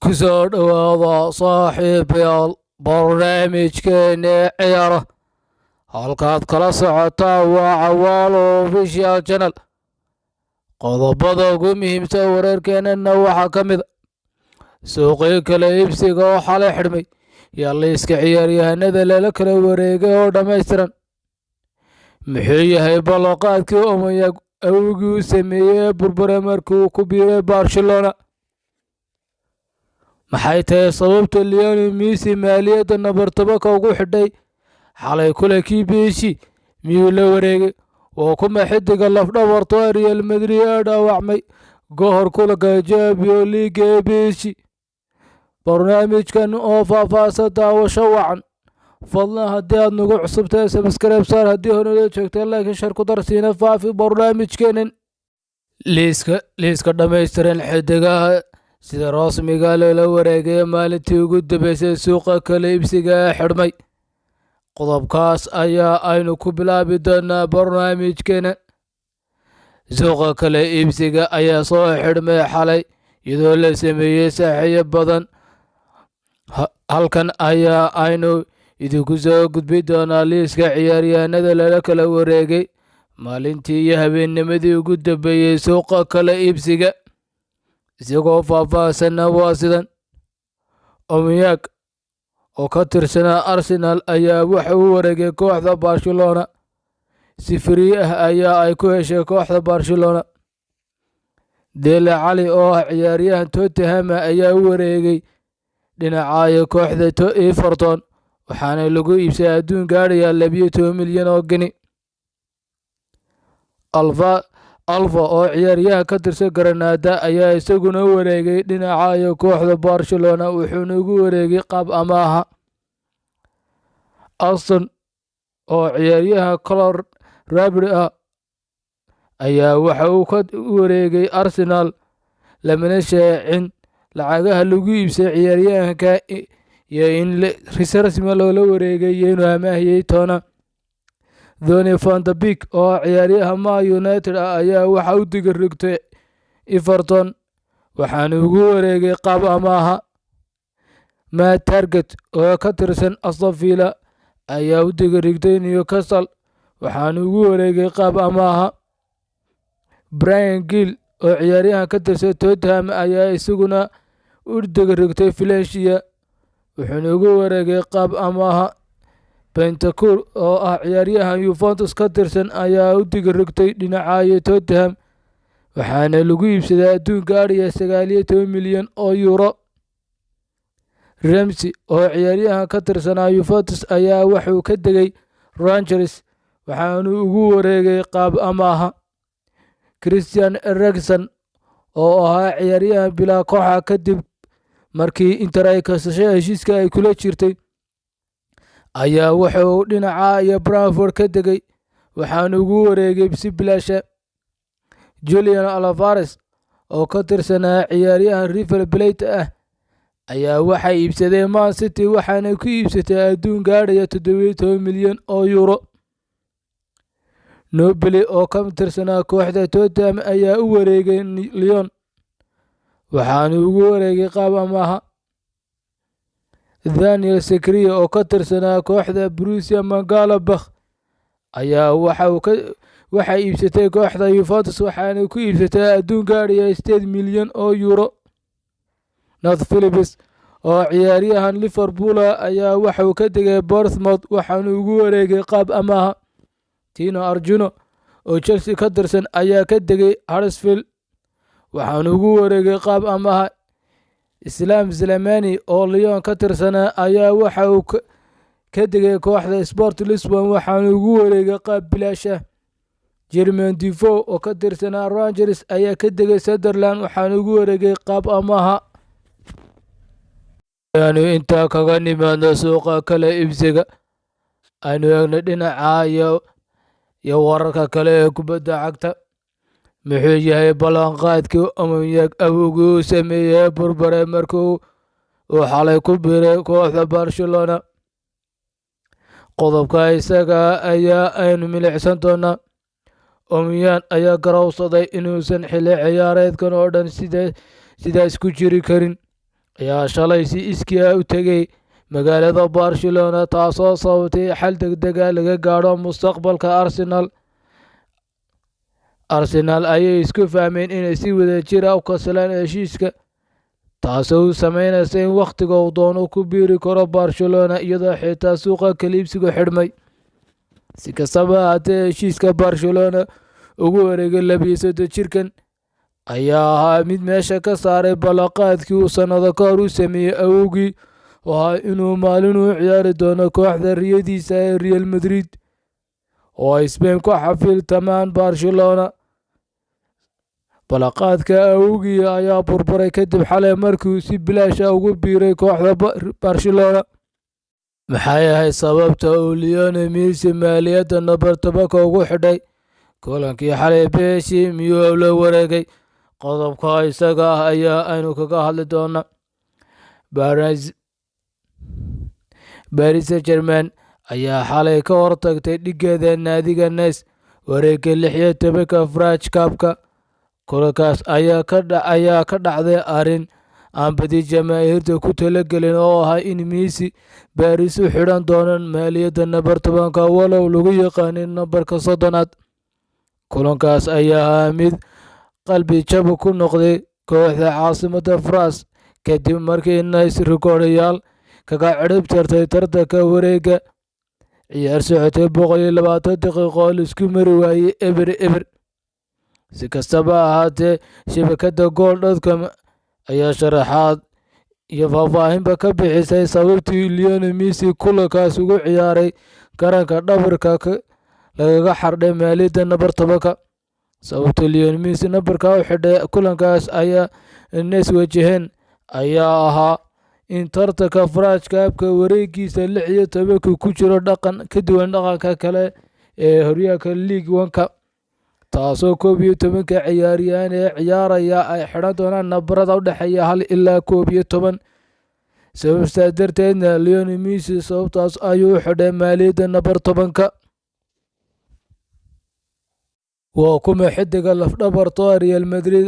Ku soo dhowaada, saaxiibayaal, barnaamijkeena ciyaara. Halkaad kala socotaan waa Cawaalo Official Channel. Qodobada ugu muhiimsan wararkeenana waxaa ka mid a suuqii kala iibsiga oo xalay xidhmay iyo liiska ciyaaryahanada lala kala wareegay oo dhammaystiran. Muxuu yahay ballanqaadkii Aubameyang awgii u sameeyey ee burbure markii uu ku biiray Barcelona? Maxay tahay sababta Lionel Messi maaliyadda nambar 10-ka ugu xidhay xalay kulankii PSG? Miyuu la wareegay? Waa kuma xidiga lafdhabarta Real Madrid ee dhaawacmay kahor kulanka Champions League ee PSG? Barnaamijkan oo faahfaahsan, daawasho wacan. Fadlan, haddii aad nagu cusubtahay, subscribe saar. Haddii hore loo joogtay, like, share ku darsiina, faafi barnaamijkeenan. Liiska dhammaystiran xidigaha sida rasmiga loola wareegaya maalintii ugu dambeysay suuqa kala iibsiga ee xidhmay. Qodobkaas ayaa aynu ku bilaabi doonaa barnaamijkeena. Suuqa kala iibsiga ayaa soo xidhmay xalay, iyadoo la sameeyey saaxiiyo badan. Halkan ayaa aynu idinku soo gudbi doonaa liiska ciyaaryahanada lala kala wareegay maalintii iyo habeennimadii ugu dambeeyey suuqa kala iibsiga. Isagoo faahfaahsanna waa sidan: Aubameyang oo ka tirsanaa Arsenal ayaa waxa uu wareegay kooxda Barcelona. Si free ah ayaa ay ku heshay kooxda Barcelona. Dele Alli oo ah ciyaaryahan Tottenham ayaa u wareegay dhinacayo kooxda Everton, waxaana lagu iibsaday adduun gaadhaya 12 milyan oo gini. Alva oo ciyaaryahan ka tirsan Granada ayaa isaguna u wareegay dhinaca kooxda Barcelona, wuxuuna ugu wareegay qaab amaaha. Aston oo ciyaaryahan Color Rapid ah ayaa waxa uu ka wareegay Arsenal, lamana shaacin lacagaha lagu iibsaday ciyaaryahanka iyo in si rasmi loola wareegay iyo inuu amaahiyey toona. Donny van de Beek oo ciyaaryahan Man United ah ayaa waxa u diga rogtay Everton, waxaana ugu wareegay qaab amaaha. Matt Targett oo ka tirsan Aston Villa ayaa u diga rigtay Newcastle, waxaana ugu wareegay qaab amaaha. Bryan Gil oo ciyaaryahan ka tirsan Tottenham ayaa isaguna u diga rigtay Valencia, wuxuuna ugu wareegay qaab amaaha. Bentancur oo ah ciyaaryahan Juventus ka tirsan ayaa u diga rogtay dhinacayo Tottenham, waxaana lagu iibsaday adduun gaadhaya 19 milyan oo euro. Ramsey oo ciyaaryahan ka tirsanaa Juventus ayaa wuxuu ka degay Rangers, waxaana ugu wareegay qaab amaaha. Christian Eriksen oo ahaa ciyaaryahan bilaa kooxa kadib markii Inter ay kasashay heshiiska ay kula jirtay ayaa wuxuu dhinaca iyo Brentford ka degay, waxaana ugu wareegay si bilaasha. Julian Alvarez oo ka tirsanaa ciyaaryahan River Plate ah ayaa waxay iibsadeen Man City, waxaana ku iibsatay adduun gaadhaya 17 milyan oo euro. Ndombele oo ka tirsanaa kooxda Tottenham ayaa u wareegay Lyon, waxaana ugu wareegay qaab amaaha. Daniel Sakria oo ka tirsanaa kooxda Borussia Mönchengladbach ayaa waxay iibsatay kooxda Juventus, waxaana ku iibsatay adduun gaadhaya 8 milyan oo euro. Nat Phillips oo ciyaaryahan Liverpool ayaa waxa uu ka tegay Bournemouth, waxaana ugu wareegay qaab amaaha. Tino Anjorin oo Chelsea ka tirsan ayaa ka tegay Huddersfield, waxaana ugu wareegay qaab amaaha. Islam Slimani oo Lyon ka tirsanaa ayaa waxa uu ka tegay kooxda Sport Lisbon, waxaana ugu wareegay qaab bilaash ah. Jermain Defoe oo ka tirsanaa Rangers ayaa ka tegay Sunderland, waxaana ugu wareegay qaab amaaha. Ayaanu intaa kaga nimaadno suuqa kala iibsiga, aynu eegno dhinaca iyo wararka kale ee kubadda cagta. Muxuu yahay ballanqaadkii Aubameyang awowgii u sameeyey burbure markii uu xalay ku biiray kooxda Barcelona? Qodobka isaga ayaa aynu milicsan doonaa. Aubameyang ayaa garowsaday inuusan xilli ciyaareedkan oo dhan sidaas ku jiri karin. ayaa shalay si iskii ah u tegay magaalada Barcelona, taasoo sababtay xal degdeg ah laga gaadho mustaqbalka Arsenal. Arsenal ayay isku fahmeen inay si wadajir ah u kansalaan heshiiska, taasoo u sameynaysa in wakhtiga uu doono ku biiri karo Barcelona, iyadoo xitaa suuqa kala iibsigu xidhmay. Si kastaba ha ahaatee, heshiiska Barcelona ugu wareegay 32 jirkan ayaa ahaa mid meesha ka saaray ballanqaadkii uu sannado ka hor u sameeyey awowgii, oo ahaa inuu maalin u ciyaari doono kooxda riyadiisa ee Real Madrid, oo ay Spain ku xafiiltamaan Barcelona. Ballanqaadka awowgii ayaa burburay kadib xalay markii uu si bilaash ah ugu biiray kooxda Barcelona. Maxay ahayd sababta uu Lionel Messi maaliyadda nambar 10-ka ugu xidhay kulankii xalay? PSG miyuu la wareegay? Qodobka isaga ah ayaa aynu kaga hadli doonaa. Paris Saint-Germain ayaa xalay ka hortagtay dhigeeda naadiga Nice wareegga 16-ka French Cup-ka. Kulankaas ayaa ka dhacday arrin aan badi jamaahiirta ku talagelin, oo ahaa in Messi Paris u xidhan doono maaliyadda nambar 10-ka, walow lagu yaqaanin nambarka 30aad. Kulankaas ayaa ahaa mid qalbi jab ku noqday kooxda caasimadda France kadib markii Nice rikoodhayaal kaga cirib tirtay tartanka wareegga. Ciyaar socotay 120 daqiiqo oo la isku mari waayay 0-0. Si kastaba ha ahaatee, shabakadda Goal.com ayaa sharaxaad iyo faahfaahinba ka bixisay sababtii Lionel Messi kulankaas ugu ciyaaray garanka dhabarka lagaga xardhay maaliyadda nambar 10-ka. Sababta Lionel Messi nambarka u xidhay kulankaas ayaa Nice wajaheen ayaa ahaa in tartanka French Cup-ka wareegiisa 16-ka ku jiro dhaqan ka duwan dhaqanka kale ee horyaalka Ligue 1-ka, taasoo 11-ka ciyaaryahan ee ciyaaraya ay xidhan doonaan nambarada u dhexeeya 1 ilaa 11. Sababtaas darteedna Lionel Messi sababtaas ayuu u xidhay maaliyadda nambar 10-ka. Waa kuma xiddiga lafdhabarta Real Madrid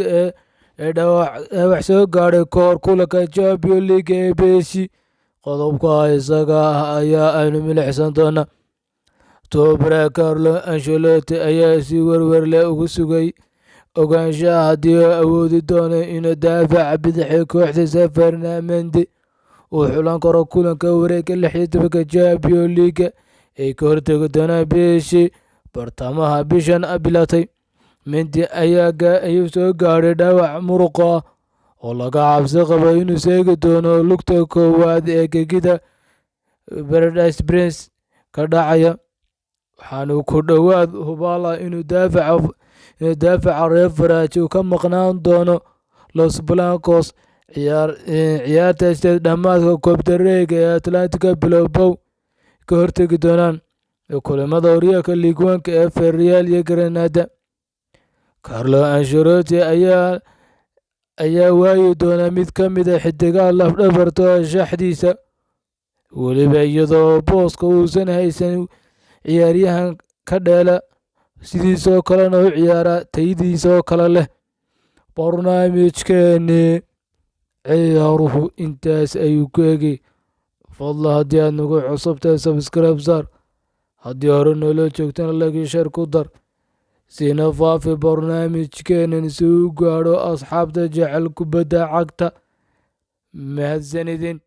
ee dhaawac soo gaadhay ka hor kulanka Champions League ee PSG? Qodobka isaga ah ayaa aynu milicsan doonaa. Tababare Carlo Ancelotti ayaa si werwer leh ugu sugay ogaanshaha haddii uu awoodi doono inuu daafaca bidix ee kooxdiisa Ferland Mendy uu xulan karo kulanka wareegga 16-ka Champions League ay ka hortagi doonaan PSG bartamaha bishan bilatay. Mendy ayaa soo gaadhay dhaawac muruqa ah oo laga cabsi qabo inuu seegi doono lugta koowaad ee gegida Parc des Princes ka dhacaya, waxaana ku dhowaad hubaal ah inuu daafaca reer Faransi ka maqnaan doono Los Blancos ciyaarta sideed dhamaadka Copa del Rey-ga ee Athletic Bilbao ka hortagi doonaan kulamada horyaalka Ligue 1-ka ee Villarreal iyo Granada. Carlo Ancelotti ayaa waayi doona mid ka mid ah xiddigaha lafdhabarta shaxdiisa, weliba iyadoo booska uusan haysan ciyaaryahan ka dheela sidiisoo kalena u ciyaara tayadiisa oo kale leh. Barnaamijkeennii ciyaaruhu intaas ayuu ku egay. Fadlan haddii aad nagu cusubtahay, subscribe saar. Haddii hore noola joogtana, like, share ku dar. Siina faafi barnaamijkeennan si uu gaadho asxaabta jecel kubadda cagta. Mahadsanidin.